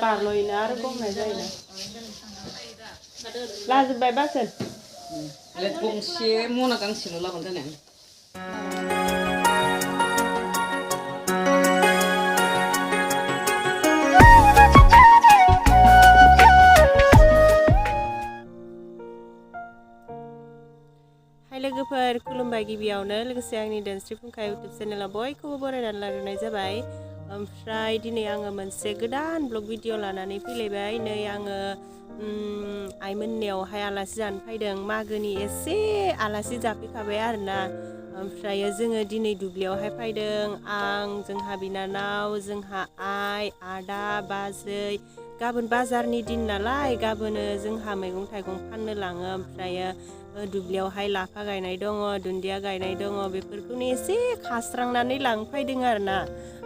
बारल'योना आरो गमनाय जायोना लाजोब्बाय बासोन गंसे मना गांसेल' लाबानो जानाय लोगोफोर खुलुमबाय गिबियावनो लोगोसे आंनि धोनस्रि फुंखा इउटुब चेनेलाव बयखौबो बरायनानै लाग्रोनाय जाबाय ओमफ्राय दिनै आङो मोनसे गोदान ब्लग भिडिअ लानानै फैलायबाय नै आङो आइमोननियावहाय आलासि जानो फैदों मागोनि एसे आलासि जाफैखाबाय आरोना ओमफ्राय जोङो दिनै दुब्लियावहाय फैदों आं जोंहा बिनानाव जोंहा आइ आदा बाजै गाबोन बाजारनि दिन नालाय गाबोनो जोंहा मैगं थाइगं फाननो लाङो ओमफ्राय दुब्लियावहाय लाफा गायनाय दङ दुन्दिया गायनाय दङ बेफोरखौनो एसे खास्रांनानै लांफैदों आरोना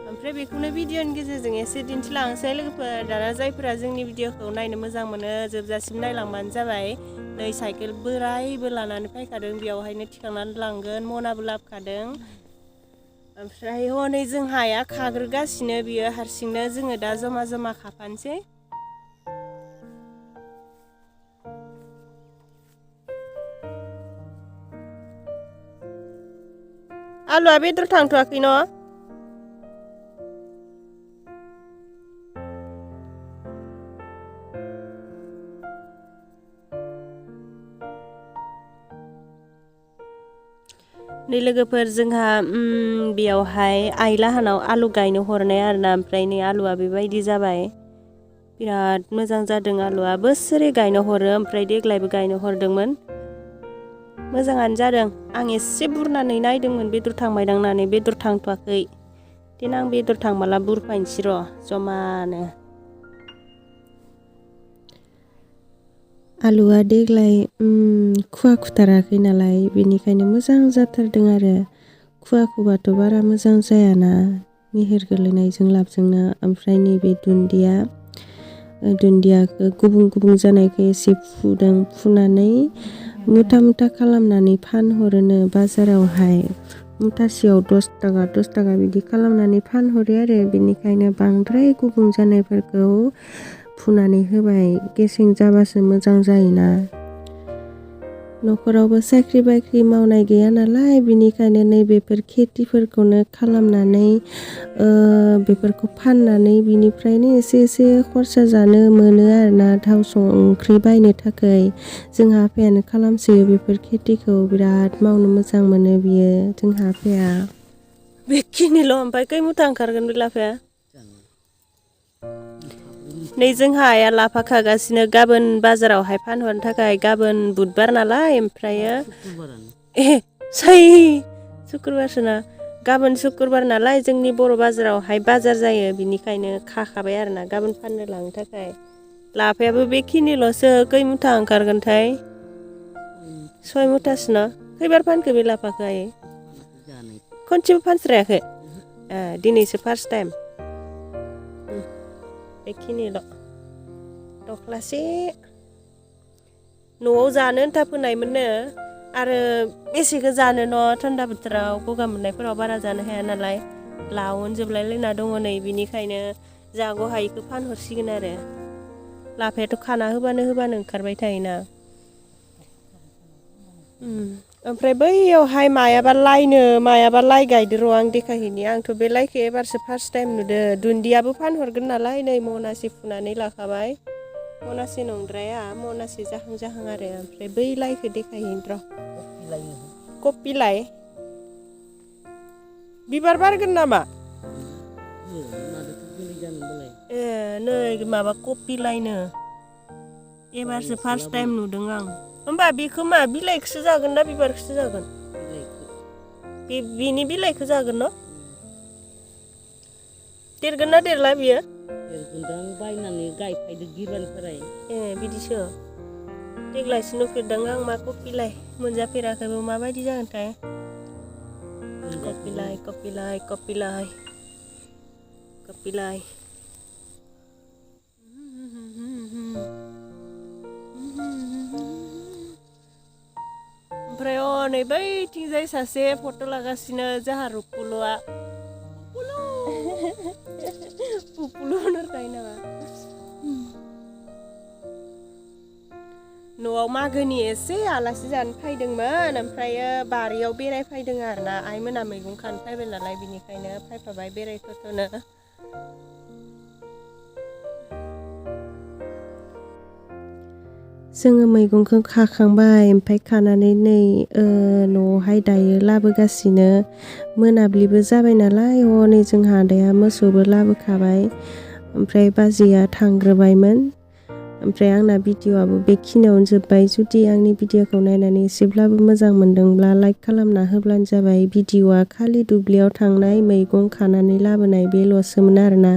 ओमफ्राय बेखौनो भिडिअनि गेजेरजों एसे दिन्थिलांसै लोगोफोर दाना जायफोरा जोंनि भिडिअखौ नायनो मोजां मोनो जोबजासिम नायलांबानो जाबाय नै साइकेल बोरायबो लानानै फैखादों बेयावहायनो थिखांनानै लांगोन मनाबो लाबोखादों ओमफ्राय हनै जोंहा आइया खाग्रोगासिनो बियो हारसिंनो जोङो दा जमा जमा खाफानोसै आलुआ बेदर थांथ'वाखै न' नै लोगोफोर जोंहा बेयावहाय आइ लाहानाव आलु गायनो हरनाय आरोना ओमफ्राय नै आलुआ बेबायदि जाबाय बिराद मोजां जादों आलुआ बोसोरै गायनो हरो ओमफ्राय देग्लायबो गायनो हरदोंमोन मोजाङानो जादों आं एसे बुरनानै नायदोंमोन बेदर थांबायदां होननानै बेदर थांथ'वाखै देनां बेदर थांबाला बुरफायनोसै र' जमानो आलुआ देग्लाय खुवा खुथाराखै नालाय बेनिखायनो मोजां जाथारदों आरो खुवा खुबाथ' बारा मोजां जायाना निहिर गोलैनायजों लाबजोंनो ओमफ्राय नैबे दुन्दियाखौ गुबुं गुबुं जानायखौ एसे फुदों फुनानै मुथा मुथा खालामनानै फानहरोनो बाजारावहाय मुथासेयाव 10 थाखा बिदि खालामनानै फानहरो आरो बेनिखायनो बांद्राय गुबुं जानायफोरखौ फुनानै होबाय गेसें जाबासो मोजां जायोना न'खरावबो साख्रि बाख्रि मावनाय गैया नालाय बिनिखायनो नैबेफोर खेथिफोरखौनो खालामनानै बेफोरखौ फाननानै बिनिफ्रायनो एसे एसे खरसा जानो मोनो आरोना थाव संख्रि बायनो थाखाय जोंहा आफायानो खालामसोयो बेफोर खेथिखौ बिराद मावनो मोजां मोनो बियो जोंहा आफाया बेखिनिल' ओमफ्राय खै मुथा ओंखारगोन बे लाफाया नै जोंहा आइया लाफा खागासिनो गाबोन बाजारावहाय फानहरनो थाखाय गाबोन बुधबार नालाय ओमफ्रायो सुक्रुबारसोना गाबोन सुक्रुबार नालाय जोंनि बर' बाजारावहाय बाजार जायो बिनिखायनो खाखाबाय आरोना गाबोन फाननो लांनो थाखाय लाफायाबो बेखिनिल'सो खै मुथा ओंखारगोनथाय 6 मुथासो न खैबार फानखो बे लाफाखौ आयै खनसेबो फानस्रायाखै दिनैसो फार्स्ट टाइम बेखिनिल' दख्लासे न'आव जानो आन्था फोनायमोननो आरो बेसेखौ जानो न' थान्दा बोथोराव गगा मोननायफोराव बारा जानो हाया नालाय लावनजोबलायलायना दङ नै बिनिखायनो जागौ हायिखौ फानहरसिगोन आरो लाफायाथ' खाना होबानो ओंखारबाय थायोना ओमफ्राय बैयावहाय मायाबा लाइ गायदो र' आं देखायहैनि आंथ' बे लाइखौ एबारसो फार्स्ट टाइम नुदो दुन्दियाबो फानहरगोन नालाय नै मनासे फुनानै लाखाबाय मनासे नंद्राया मनासे जाहां आरो ओमफ्राय बै लाइखौ देखायहैनि र' कपि लाइ बिबार बारगोन नामा नै माबा कपि लाइनो एबारसो फार्स्ट टाइम नुदों आं होमबा बेखौ मा बिलाइखौसो जागोन ना बिबारखौसो जागोन बिनि बिलाइखौ जागोन न देरगोन ना देरला बियो देरगोनदां बायनानै गायफैदो गिबानफोराय बिदिसो देग्लायसो नुफेरदों आं मा कपिलाय मोनजाफेराखैबो माबायदि जागोनथाय कपिलाय ओमफ्राय नै बैथिंजाय सासे फट' लागासिनो जोंहा रुपुलुआ पुपुलु होनहरखायो नामा न'आव मागोनि एसे आलासि जानो फैदोंमोन ओमफ्रायो बारियाव बेरायफैदों आरोना आइमोना मैगं खानो फैबाय नालाय बिनिखायनो फैफाबाय बेरायथ'नो जोङो मैगंखौ खाखांबाय ओमफ्राय खानानै नै न'आवहाय दायो लाबोगासिनो मोनाब्लिबो जाबाय नालाय हनै जोंहा आदाया मोसौबो लाबोखाबाय ओमफ्राय बाजैया थांग्रोबायमोन ओमफ्राय आंना भिडिअ'आबो बेखिनियावनो जोब्बाय जुदि आंनि भिडिअ'खौ नायनानै एसेब्लाबो मोजां मोनदोंब्ला लाइक खालामना होब्लानो जाबाय भिडिअ'आ खालि दुब्लियाव थांनाय मैगं खानानै लाबोनाय बेल'सोमोन आरोना